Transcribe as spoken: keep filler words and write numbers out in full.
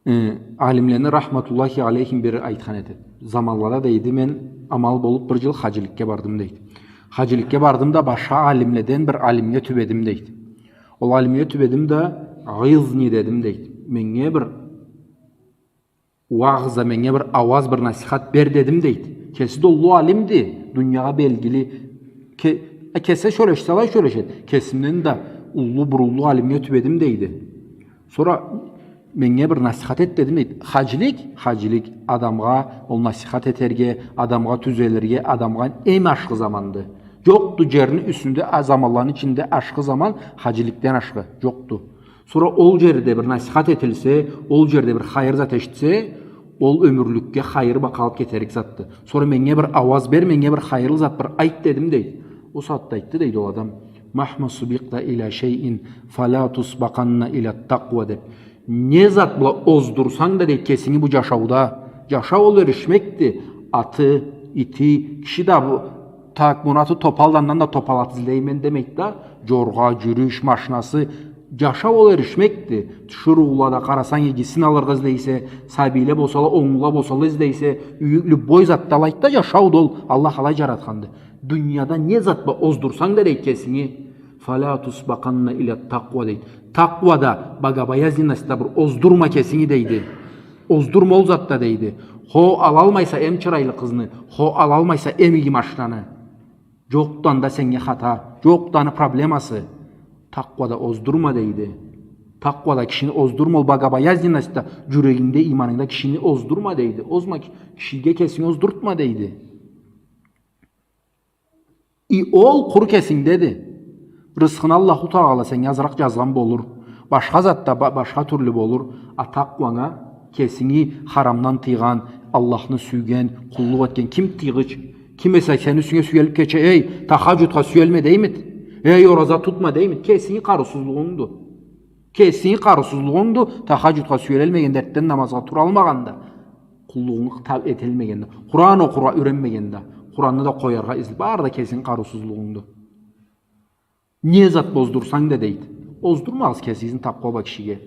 Э, алимлени рахматуллахи алейхим бири айтхан эди. Заманлада, дейди, мен амал болуп бир джыл хаджиликге бардым, дейди. Хаджиликге бардым да, башха алимледен бир алимге тюбедим, дейди. Ол алимге тюбедим да, «Гъизни», дедим, дейди. Меннге бир уагъыз да, меннге бир ауаз, бир насихат бер, дедим, дейди. Кеси да уллу алимди, дуниягъа белгили. Ке-, э, кеси сёлешсе, алай сёлешеди. Кесимден да уллу, бир уллу алимге тюбедим, дейди. Сора меннге бир насихат эт, дедим, дейди. Хаджилик, хаджилик адамгъа, ол насихат этерге, адамгъа тюзелирге, адамгъа эм ашхы заманды. Джокъду джерни юсюнде, а, заманланы ичинде ашхы заман хаджиликден ашхы. Джокъду. Сора ол джерде бир насихат этилсе, ол джерде бир хайыр зат эшитсе, ол ёмюрлюкге хайыр бла къалып кетерик затды. Сора меннге бир ауаз бер, меннге бир хайырлы зат бир айт, дедим, дейди. Ол сагъатда айтды, дейди, ол адам: «Махма субикъта иля шейин, фаля тусбакъанна иля такъва», — деп. Не зат бла оздурсанг да, дейди, кесинги бу джашауда. Джашау ол эришмекди. Аты, ити, киши да бу, так, муну аты топалды, андан да топал ат излейме демейди да. Джоргъа, джюрюш, машинасы. Джашау ол эришмекди. Тиширыула да, къарасанг, игисин алыргъа излейсе, сабийле болсала, онглула болсала излейсе, юй, любой затда алайды да джашау да ол, Аллах алай джаратханды. Дунияда не зат бла оздурсанг да, дейди, кесинги, «Фаля тусбакъанна иля такъва», дейди. Такъвада, богобоязненностьда бир оздурма кесинги, дейди. Оздурма ол затда, дейди. Хо, алалмайса эм чырайлы къызны, хо, алалмайса эм иги машинаны. Джокъду анда сеннге хата, джокъду аны проблемасы. Такъвада оздурма, дейди. Такъвада кишини оздурма, ол богобоязненностьда, джюрегингде, ийманынгда кишини оздурма, дейди. Озма ки-, кишиге кесинги оздуртма, дейди. И ол къуру кесингдеди. Рысхыны Аллаху Тагъала сеннге азыракъ джазгъан болур. Башха затда ба-, башха тюрлю болур. А такъванга, кесинги харамдан тыйгъан, Аллахны сюйген, къуллукъ этген ким тыйгъыч? Ким эсе сени юсюнге сюелип кече, эй, тахаджудха сюелме деймид? Эй, ораза тутма деймид? Кесинги къарыусузлугъунгду. Кесинги къарыусузлугъунгду, тахаджудха сюелелмегенде, эртден намазгъа туралмагъанда, къуллугъунгу та-, этелмегенде, Къуран окъургъа юренмегенде, Къуранны да къояргъа изле-, бары да кесинги къарыусузлугъунгду. Не зат бла оздурсанг да, дейди. Оздурмагъыз кесигизни такъва бла кишиге.